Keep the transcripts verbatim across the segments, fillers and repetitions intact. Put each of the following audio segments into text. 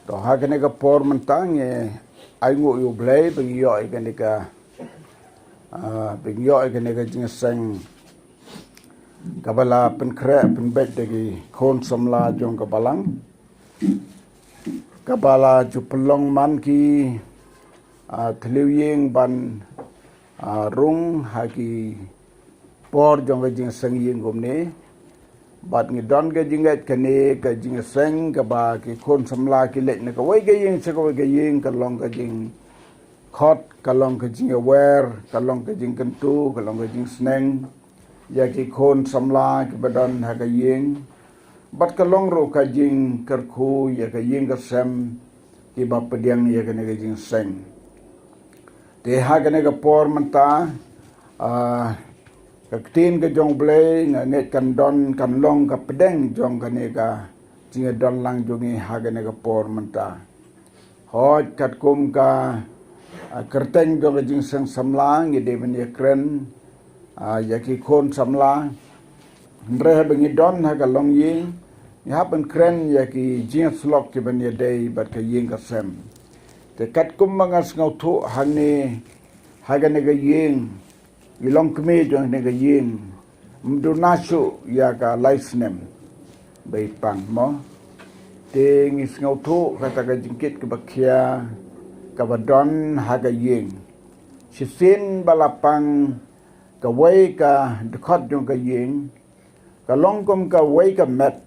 To ha kane ka por mynta ngi ai nguh ïa U Blei ba ngi ïoh ïa kane ka, ah, ba ngi ïoh ïa kane ka jingïaseng kaba la pynkhreh pynbeit da ki khun samla jong ka balang, kaba la ju pynlong man ki, ah, thliew ïing ban, ah, rung ha ki por jong ka jingïaseng ïing kumne. Bad ngi don ka jingngeit kane ka jingïaseng kaba ki khun samla ki leit na kawei ka ïing sha kawei ka ïing, ka long ka jingkhot, ka long ka jingïawer, ka long ka jingkyntu, ka long ka jingsneng ïa ki khun samla kiba don ha ka ïing. Bad ka long ruh ka jingkyrkhu ïa ka ïing ka sem kiba pdiang ïa kane ka jingïaseng. Te ha kane ka por mynta, ah, ka ktien ka jong U Blei nga ngeit kan don, kan long ka pdeng jong kane ka jingïadon lang jong ngi ha kane ka por mynta. Hooid katkum ka, ah, kyrteng jong ka jingïaseng samla ngi dei ban ïakren, ah, ïa ki khun samla. Hynrei haba ngi don ha ka longïing, ngi hap ban kren ïa ki jingïasyllok kiban ïadei bad ka ïing ka sem. Te katkum ba nga sngewthuh hangne ha kane ka ïing, i longkmie jong kane ka ïing, ym duna shuh ïa ka lai snem ba i pang mo. Te ngi sngewthuh kata ka jingkit kaba khia kaba don ha ka ïing. Shisien ba la pang kawei ka dkhot jong ka ïing, ka long kum kawei ka met.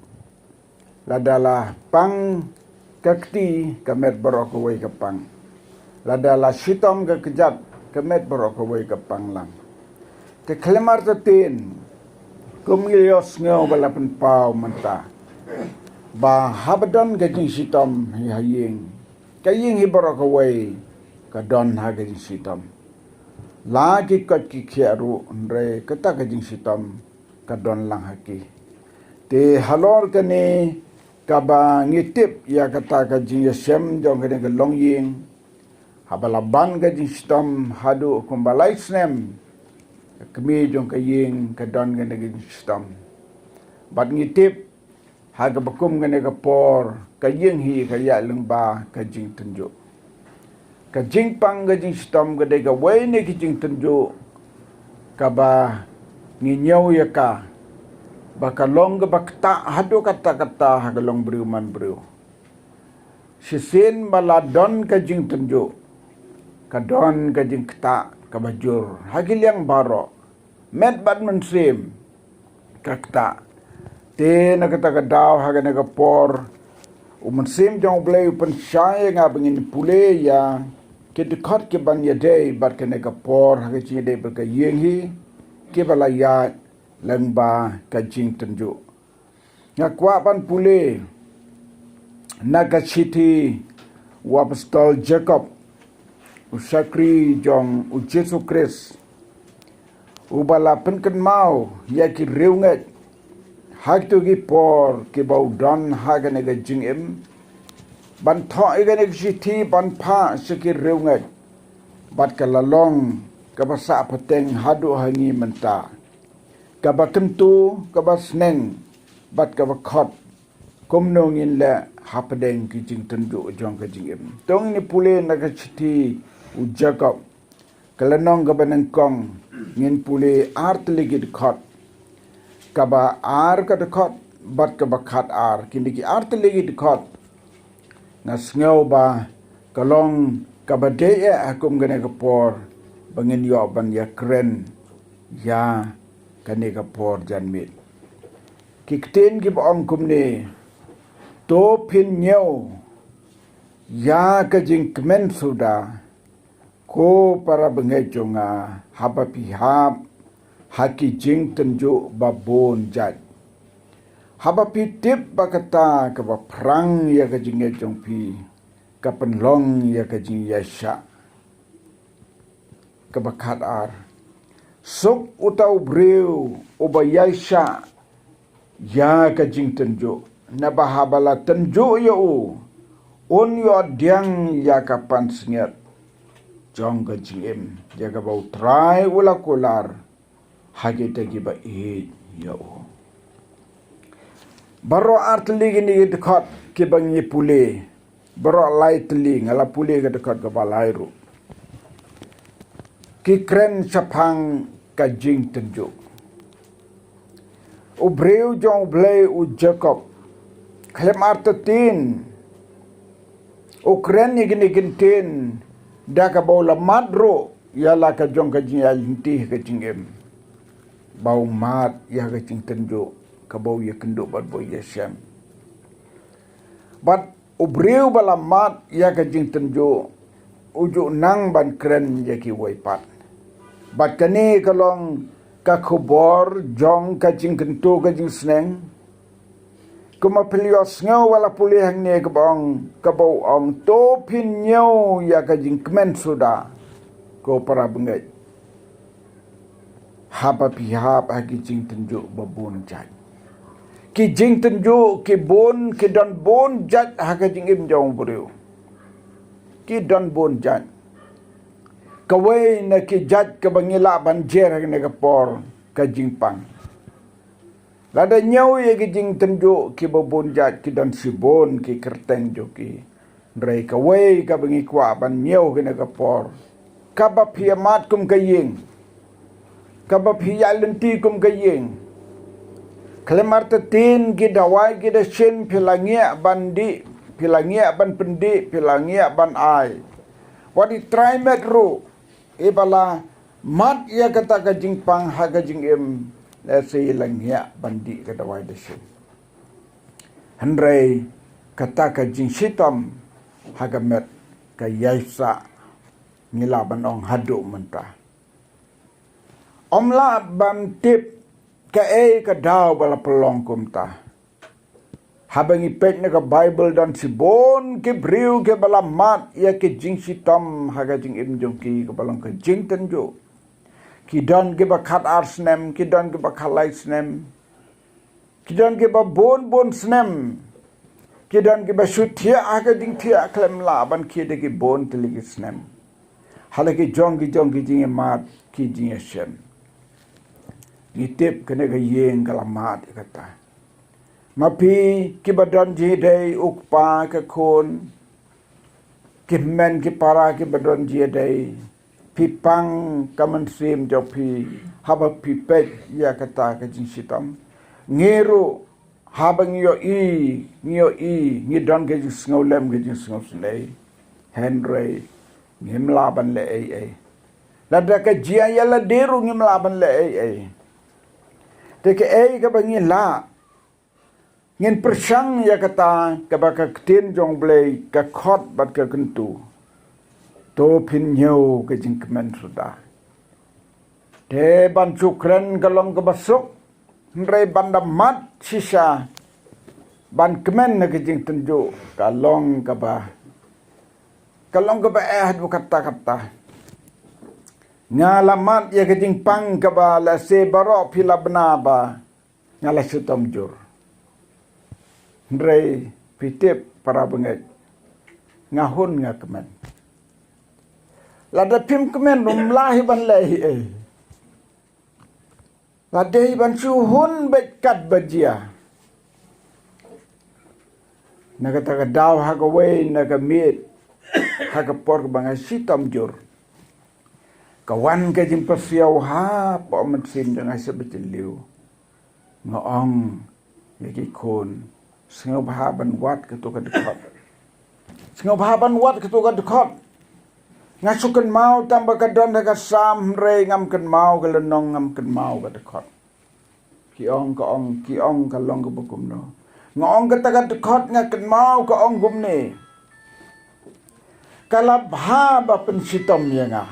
Lada la pang ka kti, ka met baroh kawei ka pang. Lada la shitom ka kjat, ka met baroh kawei ka pang lang. Te khlem artatien, kum ngi ïohsngew ba la pynpaw mynta, ba haba don ka jingshitom hi ha ïing, ka ïing hi baroh kawei ka don ha ka jingshitom. La ki koit ki khiah ruh, hynrei kata ka jingshitom ka don lang ha ki. Te halor kane kaba ngi tip ïa kata ka jingïashem jong kane ka longïing, haba la ban ka jingshitom haduh kumba lai snem, ka kmie jong ka ïing ka don kane ka jingshitom. Bad ngi tip ha kaba kum kane ka por, ka ïing hi ka ïaid lyngba ka jingtynjuh. Ka jingpang ka jingshitom ka dei kawei na ki jingtynjuh kaba ngi ñiew ïa ka, ba ka long kaba ktah haduh katta katta ha ka longbriew manbriew. Shisien ba la don ka jingtynjuh, ka don ka jingktah kaba jur ha ki liang baroh. Met bad mynsiem ka ktah. Te na kata ka daw ha kane ka por, U Mynsiem jong U Blei u pynshai ïa nga ba ngin pule ïa ki dkhot kiban ïadei bad kane ka por ha ka jingïadei bad ka ïing hi, kiba la ïaid lyngba ka jingtynjuh. Nga kwah ban pule na ka shithi u apostol Jakob, u shakri jong U Jisu Khrist, uba la pynkynmaw ïa ki riewngeit ha kito ki por kiba u don ha kane ka jingim, ban thoh ïa kane ka shithi ban phah sha ki riewngeit, bad ka la long kaba sah pateng haduh ha ngi mynta. Kaba kyntu, kaba sneng, bad kaba khot, kumno ngin leh hapdeng ki jingtynjuh jong ka jingim. To ngin pule na ka shithi u Jakob, ka lynnong kaba nyngkong, ngin pule ar tylli ki dkhot. Kaba ar ka dkhot bad kaba khatar, kine ki ar tylli ki dkhot nga sngew ba ka long kaba dei eh ha kum kane ka por ba ngin ïoh ban ïakren ïa kane ka por janmiet. Ki ktien kiba ong kumne: To phin ñiew ïa ka jingkmen suda, ko para bangeit jong nga, haba phi hap ha ki jingtynjuh babun jait. Haba phi tip ba kata kaba phrang ïa ka jingngeit jong phi ka pynlong ïa ka jingïaishah. Kaba khatar: Suk uta u briew uba ïaishah ïa ka jingtynjuh, naba haba la tynjuh ïa u, un ïoh diang ïa ka pansngiat jong ka jingim, ïa kaba U Trai u la kular ha kita kiba ïeit ïa u. Baroh ar tylli kine ki dkhot kiba ngi pule, Baroh lai tylli, nga la pule ka dkhot kaba lai ruh. Ki kren shaphang ka jingtynjuh. U briew jong U Blei u Jakob, khlem artatien, u kren ïa kine ki ktien da kaba u la mad ruh ïa la ka jong ka jingïaid lynti ha ka jingim. Ba u mad ïa ka jingtynjuh kaba u ïakynduh bad ba u ïashem. Bad u briew ba la mad ïa ka jingtynjuh u ju nang ban kren ïa kiwei pat. Bad kane ka long ka khubor jong ka jingkyntu ka jingsneng. Kumba phi la ïohsngew ba la pule hangne kaba ong, kaba u ong, to phin ñiew ïa ka jingkmen suda, ko para bangeit. Haba phi hap ha ki jingtynjuh ba bun jait. Ki jingtynjuh ki bun, ki don bun jait ha ka jingim jong u briew. Ki don bun jait. Kawei na ki jait kaba ngi lah ban jer ha kane ka por, ka jingpang. Lada ñiew ïa ki jingtynjuh kiba bun jait, ki don shibun ki kyrteng jong ki. Hynrei kawei kaba ngi kwah ban ñiew ha kane ka por, kaba phi ïamad kum ka ïing, kaba phi ïaid lynti kum ka ïing. Khlem artatien ki dawai ki dashin phi la ngiah ban dih, phi la ngiah ban pyndih, phi la ngiah ban ai. Wat i trai met ruh, iba la mad ïa kata ka jingpang ha ka jingim, lehse i la ngiah ban dih ka dawai dashin. Hynrei kata ka jingshitom ha ka met ka ïaisah, ngi lah ban ong, haduh mynta. Ym lah ban tip kaei ka daw ba la pynlong kumta. Haba ngi peit na ka Baibl, don shibun ki briew kiba la mad ïa ki jingshitom ha ka jingim jong ki, kaba long ka jingtynjuh. Ki don kiba khat ar snem, ki don kiba khat lai snem. Ki don kiba bun bun snem. Ki don kiba shu thiah ha ka jingthiah khlem lah ban kiew da ki bun tylli ki snem. Ha la ki jong ki jong ki jingïamad, ki jingïashem. Ngi tip kane ka ïing ka la mad ïa kata. Ma phi kiba don jingïadei, u kpa, ka khun, ki hynmen ki para kiba don jingïadei, phi pang ka mynsiem jong phi haba phi peit ïa kata ka jingshitom. Ngi ruh haba ngi ïohi, ngi ïohi, ngi don ka jingsngewlem, ka jingsngewsynei. Hynrei ngim lah ban leh ei ei. Lada ka jia ïa lade ruh ngim lah ban leh ei ei. Te kaei kaba ngi lah, ngin pyrshang ïa kata kaba ka ktien jong U Blei ka khot bad ka kyntu. To phin ñiew ka jingkmen suda. Te ban shu kren ka long kaba suk, hynrei ban da mad shisha ban kmen na ka jingtynjuh ka long kaba, ka long kaba eh haduh katta katta. Nga la mad ïa ka jingpang kaba lehse baroh phi la bna ba nga la shitom jur. Hynrei phi tip, para bangeit, nga hun nga kmen. Lada phim kmen ruh ym lah hi ban leh ei ei. La dei ban shu hun beit katba jia. Na kata ka daw ha kawei na ka miet, ha ka por kaba nga shitom jur, ka wan ka jingpyrshah hapoh mynsiem jong nga sha ba jylliew. Nga ong ïa ki khun, sngewbha ban wad kato ka dkhot. Sngewbha ban wad kato ka dkhot. Nga shu kynmaw tang ba ka don ha ka Salm, hynrei ngam kynmaw ka lynnong, ngam kynmaw ka dkhot. Ki ong, ka ong, ki ong ka long kaba kumno. Nga ong kata ka dkhot nga kynmaw ka ong kumne. Ka la bha ba pynshitom ïa nga.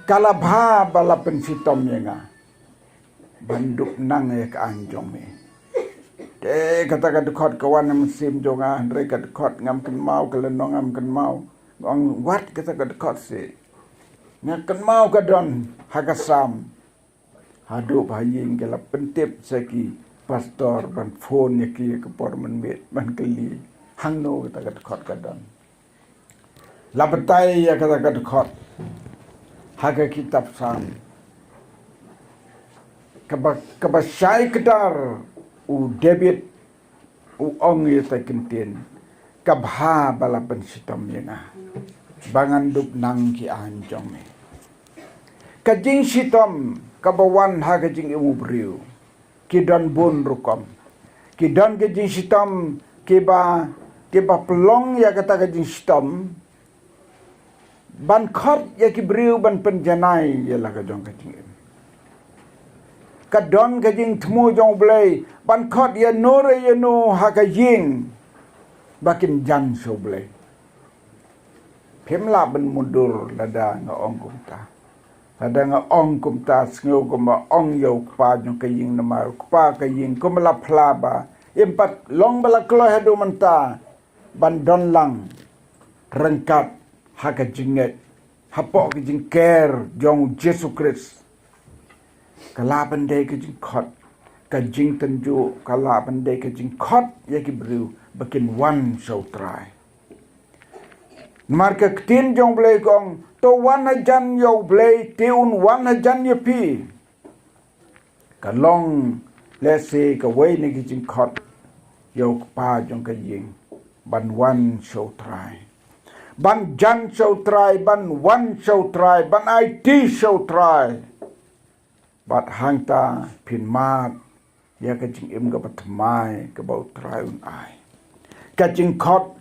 Ka la bha ba la pynshitom ïa nga. Ban dup nang ïa ka aiñ jong me. Te kata ka dkhot ka wan ha mynsiem jong nga, hynrei ka dkhot ngam kynmaw, ka lynnong ngam kynmaw. Nga ong wat kata ka dkhot seh. Nga kynmaw ka don ha ka Salm. Haduh ba ha ïing ki la pyntip sha ki pastor ban phone ïa ki ka por mynmiet ban kylli hangno kata ka dkhot ka don. La batai ïa kata ka dkhot ha ka kitab Salm. Kaba, kaba shai kdar u David u ong ïa kata ka ktien. ka bha ba la pynshitom ïa nga ba ngan dup nang ki aiñ jong me. Ka jingshitom kaba wan ha ka jingim u briew ki don bun rukom. Ki don ka jingshitom kiba, kiba pynlong ïa kata ka jingshitom ban khot ïa ki briew ban pynjanai ïa la ka jong ka jingim. Ka don ka jingthmu jong U Blei ban khot ïa no re ïa no ha ka ïing ba kin jan sha U Blei. Phim lah ban mutdur lada nga ong kumta. Lada nga ong kumta, sngew kumba ong ïa u kpa jong ka ïing, namar u kpa ka ïing kumba la phla ba im pat long ba la kloi haduh mynta ban don lang ryngkat ha ka jingngeit, hapoh ka jingker jong U Jisu Khrist. Ka lah ban dei ka jingkhot, ka jingtynjuh ka lah ban dei ka jingkhot ïa ki briew ba kin wan sha U Trai. Namar ka ktien jong U Blei ka ong, to wan hajan ïa U Blei te un wan hajan ïa phi. Ka long lehse kawei na ki jingkhot ïa u kpa jong ka ïing ban wan sha U Trai, ban jan sha U Trai, ban wan sha U Trai, ban aiti sha U Trai. Bad hangta phin mad ïa ka jingim kaba thymmai kaba U Trai un ai. Ka jingkhot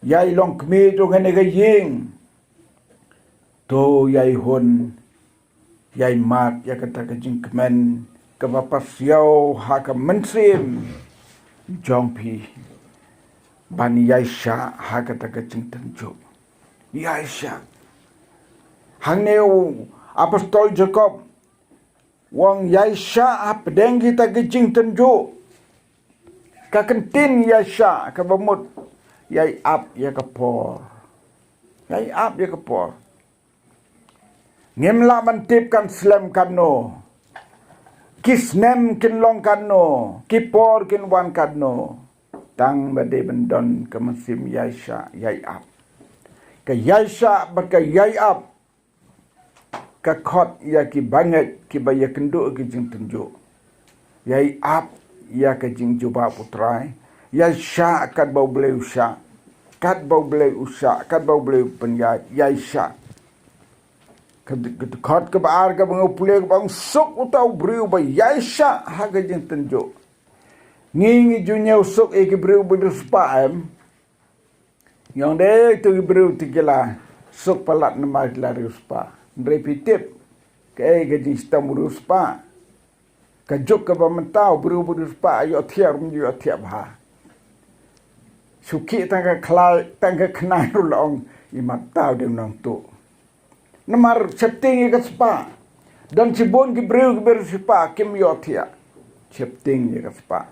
ïa i longkmie jong kane ka ïing, to ïa i hun, ïa i mad ïa kata ka jingkmen kaba pasiaw ha ka mynsiem jong phi, ban ïaishah ha kata ka jingtynjuh. Ïaishah. Hangne u apostol Jakob u ong ïaishah hapdeng kita ki jingtynjuh. Ka ktien ïaishah kaba mut ïai ap ïa ka por. Ïai ap ïa ka por. Ngim lah ban tip kan slem katno, ki snem kin long katno, ki por kin wan katno. Tang ba dei ban don ka mynsiem ïaishah ïai ap. Ka ïaishah bad ka ïai ap ka khot ïa ki bangeit kiba ïakynduh ki jingtynjuh. Ïai ap ïa ka jingjubab U Trai. Ïaishah katba U Blei u shah. Katba U Blei u shah, katba U Blei u pynïaid, ïaishah. Ka, ka khot kaba ar kaba nga pule kaba ong suk uta u briew ba ïaishah ha ka jingtynjuh. Ngi ngi ju ñiew suk ïa ki briew ba riewspah em. Ngi ong de to ki briew te ki la suk palat namar ki la riewspah. Hynrei phi tip kaei ka jingshitom u riewspah? Ka juk kaba mynta u briew ba riewspah ïohthiah ruh ym ïohthiah bha. Shu khih tang ka khlai tang ka khnai ruh la ong i mat taw dei nongtuh. Namar sheptieng ïa ka spah. Don shibun ki briew kiba riewspah kim ïohthiah. Sheptieng ïa ka spah.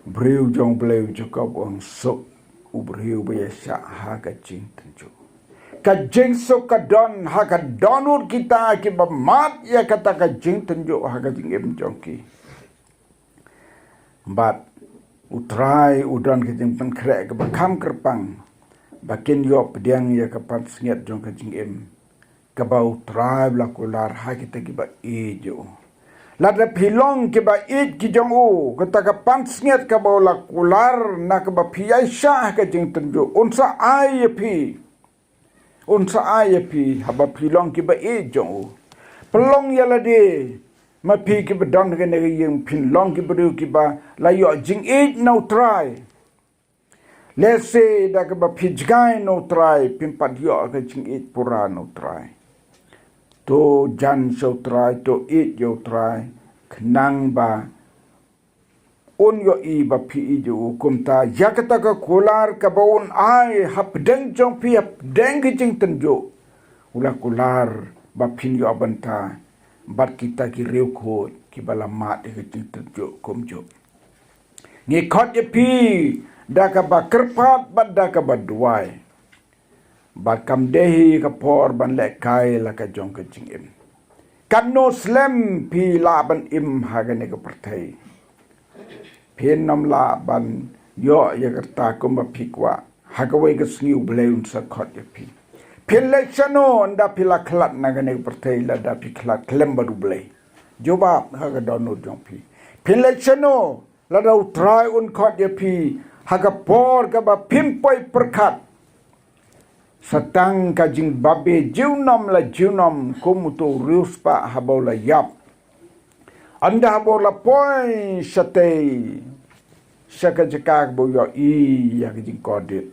Briew jong U Blei u Jakob u ong suk u briew ba ïaishah ha ka jingtynjuh. Ka jingsuk ka don ha ka dohnud kita kiba mad ïa kata ka jingtynjuh ha ka jingim jong ki. Bad U Trai u don ka jingpynkhreh kaba kham kyrpang ba kin ïoh pdiang ïa ka pansngiat jong ka jingim kaba U Trai u la kular ha kita kiba ïeit ïa u. Lada phi long kiba ïeit ki jong u, kata ka pansngiat kaba u la kular na kaba phi ïaishah ha ka jingtynjuh un sa ai ïa phi. Un sa ai ïa phi haba phi long kiba ïeit jong u. Pynlong ïa lade, ma phi kiba don ha kane ka ïing phin long ki briew kiba la ïoh jingïeit na U Trai. Lehse da kaba phi jngai na U Trai phin pat ïoh ka jingïeit pura na U Trai. To jan sha U Trai, to ïeit ïa U Trai, khnang ba un ïohi ba phi ïeit ïa u. Kumta ïa kata ka kular kaba un ai hapdeng jong phi hapdeng ki jingtynjuh, u la kular ba phin ïoh bynta bad kita ki riewkhuid kiba la mad ïa ki jingtynjuh kumjuh. Ngi khot ïa phi da kaba kyrpad bad da kaba duwai. Bad kam dei hi ka por ban lehkai la ka jong ka jingim. Katno slem phi lah ban im ha kane ka pyrthei, phin ym lah ban ïoh ïa kata kumba phi kwah. Ha kawei ka sngi U Blei un sa khot ïa phi. Phin leit shano ynda phi la khlad na kane ka pyrthei, lada phi khlad khlem bad U Blei? Jubab ha ka dohnud jong phi. Phin leit shano Lada U Trai un khot ïa phi ha ka por kaba phim poi pyrkhat, sa tang ka jingbabe junom la junom kum uto u riewspah haba u la ïap. Ynda haba u la poi shatei sha ka jaka kaba u ïohi ïa ka jingkordit,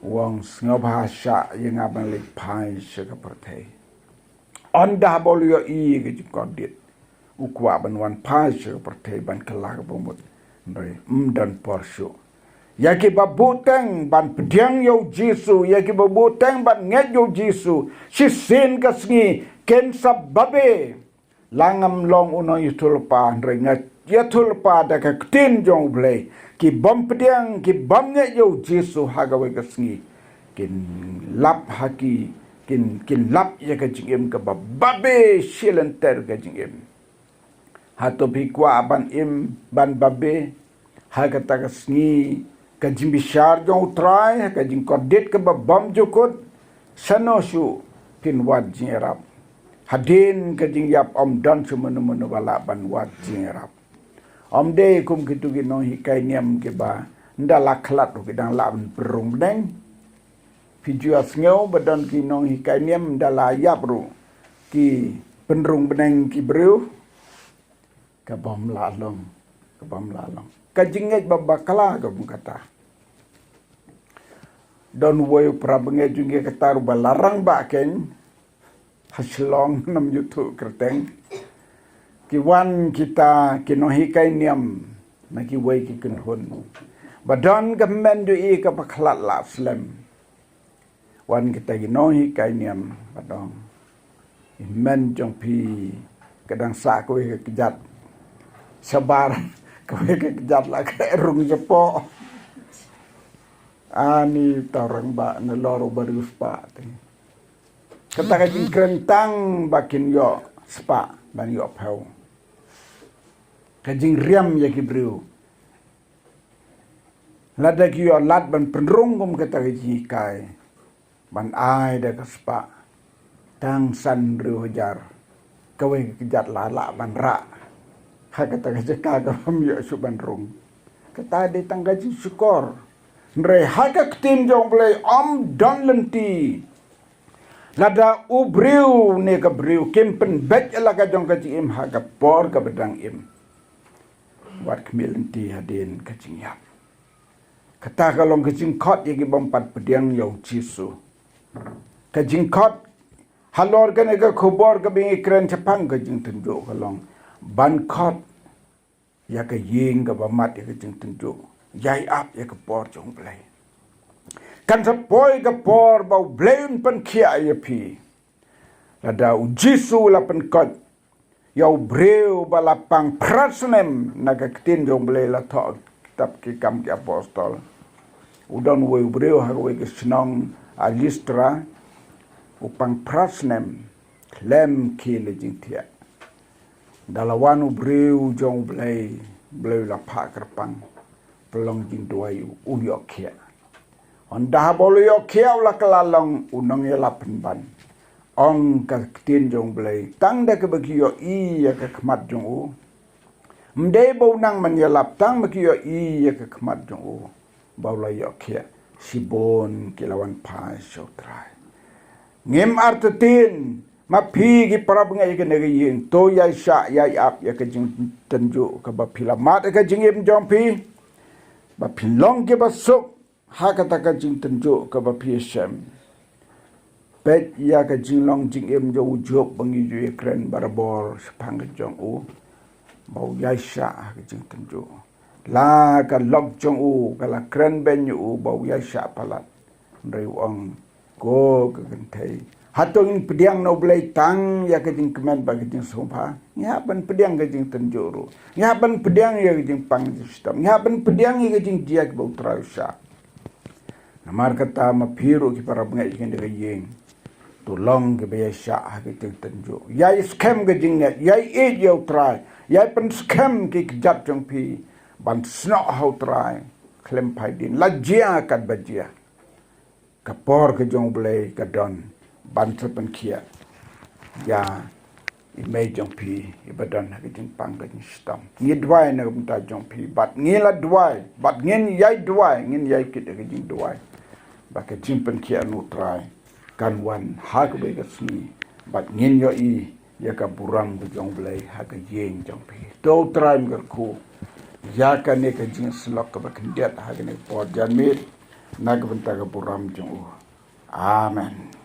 u ong, sngewbha shah ïa nga ban leit phai sha ka pyrthei. Ynda haba u la ïohi ïa ka jingkordit, u kwah ban wan phai sha ka pyrthei ban kylla ka bamut. Hynrei ym don por shuh. Ïa kiba buhteng ban pdiang ïa U Jisu, ïa kiba buhteng ban ngeit ïa U Jisu, shisien ka sngi kin sa babe. La ngam long u nongïathuhlypa, hynrei nga ïathuhlypa da ka ktien jong U Blei. Ki bym pdiang, ki bym ngeit ïa U Jisu ha kawei ka sngi, kin lap ha ki, kin, kin lap ïa ka jingim kaba babe, shilynter ka jingim. Hato phi kwah ban im ban babe ha kata ka sngi ka jingbishar jong U Trai, ha ka jingkordit kaba bymjukut? Shano shuh kin wad jingïarap? Hadien ka jingïap ym don shuh mano mano ba lah ban wad jingïarap. Ym dei kum kito ki nonghikai niam kiba ynda la khlad ruh ki dang lah ban pynrung bneng. Phi ju ïohsngew ba don ki nonghikai niam ynda la ïap ruh ki pynrung bneng ki briew? Ka bym lah long, ka bym lah long. Ka jingngeit ba bakla ka bym kata. Don uwei u parabangeit jong ngi kata ruh ba la rangbah kein ha Shillong, ngam ju thuh kyrteng. Ki wan kita ki nonghikai niam na kiwei ki kynhun. Ba don ka hynmen jong i kaba khlad la slem. Wan kita ki nonghikai niam bad ong, i hynmen jong phi ka dang sah kawei ka kjat shabar, kawei ka kjat la ka rung shapoh. Ani uta u rangbah nalor u ba riewspah te. Kata ka jingkren tang ba kin ïoh spah ban ïoh phew. Ka jingriam ïa ki briew. Lada ki ïoh lad ban pynrung kum kata ka jinghikai, ban ai da ka spah tang san hynriew hajar, kawei ka kjat la lah ban rah ha kata ka jaka ka bym ïoh shuh ban rung. Kata dei tang ka jingshukor. Hynrei ha ka ktien jong U Blei ym don lynti. Lada u briew ne ka briew kin pynbeit ïa la ka jong ka jingim ha ka por kaba dang im, wat khmih lynti hadien ka jingïap. Kata ka long ka jingkhot ïa ki bym pat pdiang ïa U Jisu. Ka jingkhot halor kane ka khubor kaba ngi kren shaphang ka jingtynjuh ka long ban khot ïa ka ïing kaba mad ïa ka jingtynjuh. Ïai ap ïa ka por jong U Blei. Kan sa poi ka por ba U Blei un pynkhiah ïa phi. Lada U Jisu la pynkoit ïa u briew ba la pang phra snem na ka ktien jong U Blei, la thoh kitab Ki Kam ki Apostol. U don uwei u briew ha kawei ka shnong ha Listra, u pang phra snem khlem khie na jingthiah. Da la wan u briew jong U Blei, U Blei u la phah kyrpang, pynlong jingduwai, u ïoh khiah. Ynda haba u la ïoh khiah u la kylla long u nongïalap pynban. Ong ka ktien jong U Blei, tang da kaba ki ïohi ïa ka khmat jong u. Ym dei ba u nang ban ïalap, tang ba ki ïohi ïa ka khmat jong u ba u la ïoh khiah, shibun ki la wan phai sha U Trai. Ngim artatien, ma phi ki parabangeit ïa kane ka ïing, to ïai shah ïai ap ïa ka jingtynjuh kaba phi la mad ïa ka jingim jong phi, ba phin long kiba suk ha kata ka jingtynjuh kaba phi ïashem. Peit ïa ka jinglong jingim jong u Job ba ngi ju ïakren barabor shaphang ka jong u, ba u ïai shah ha ka jingtynjuh. La ka lok jong u ka la kren beiñ ïa u ba u ïai shah palat. Hynrei u ong, ko ka kynthei, hato ngin pdiang na U Blei tang ïa ka jingkmen bad ka jingsngewbha? Ngi hap ban pdiang ka jingtynjuh ruh. Ngi hap ban pdiang ïa ka jingpang jingshitom. Ngi hap ban pdiang ïa ka jingjia kiba U Trai u shah. Namar kata ma phi ruh ki parabangeit ïa kane ka ïing, to long kiba ïai shah ha ka jingtynjuh. Ïai skhem ka jingngeit, ïai ïeit ïa U Trai, ïai pynskhem ki kjat jong phi ban snoh ha U Trai khlem phai dien, la jia katba jia. Ka por ka jong U Blei ka don ban sa pynkhiah ïa i mei jong phi iba don ha ka jingpang ka jingshitom. Ngi duwai na ka bynta jong phi, bad ngi la duwai, bad ngin ïai duwai, ngin ïai kit ha ka jingduwai ba ka jingpynkhiah na U Trai kan wan ha kawei ka sngi, bad ngin ïohi ïa ka burom ka jong U Blei ha ka ïing jong phi. To U Trai un kyrkhu ïa kane ka jingïasyllok kaba khyndiat ha kane ka por janmiet, na ka bynta ka burom jong u. Amen.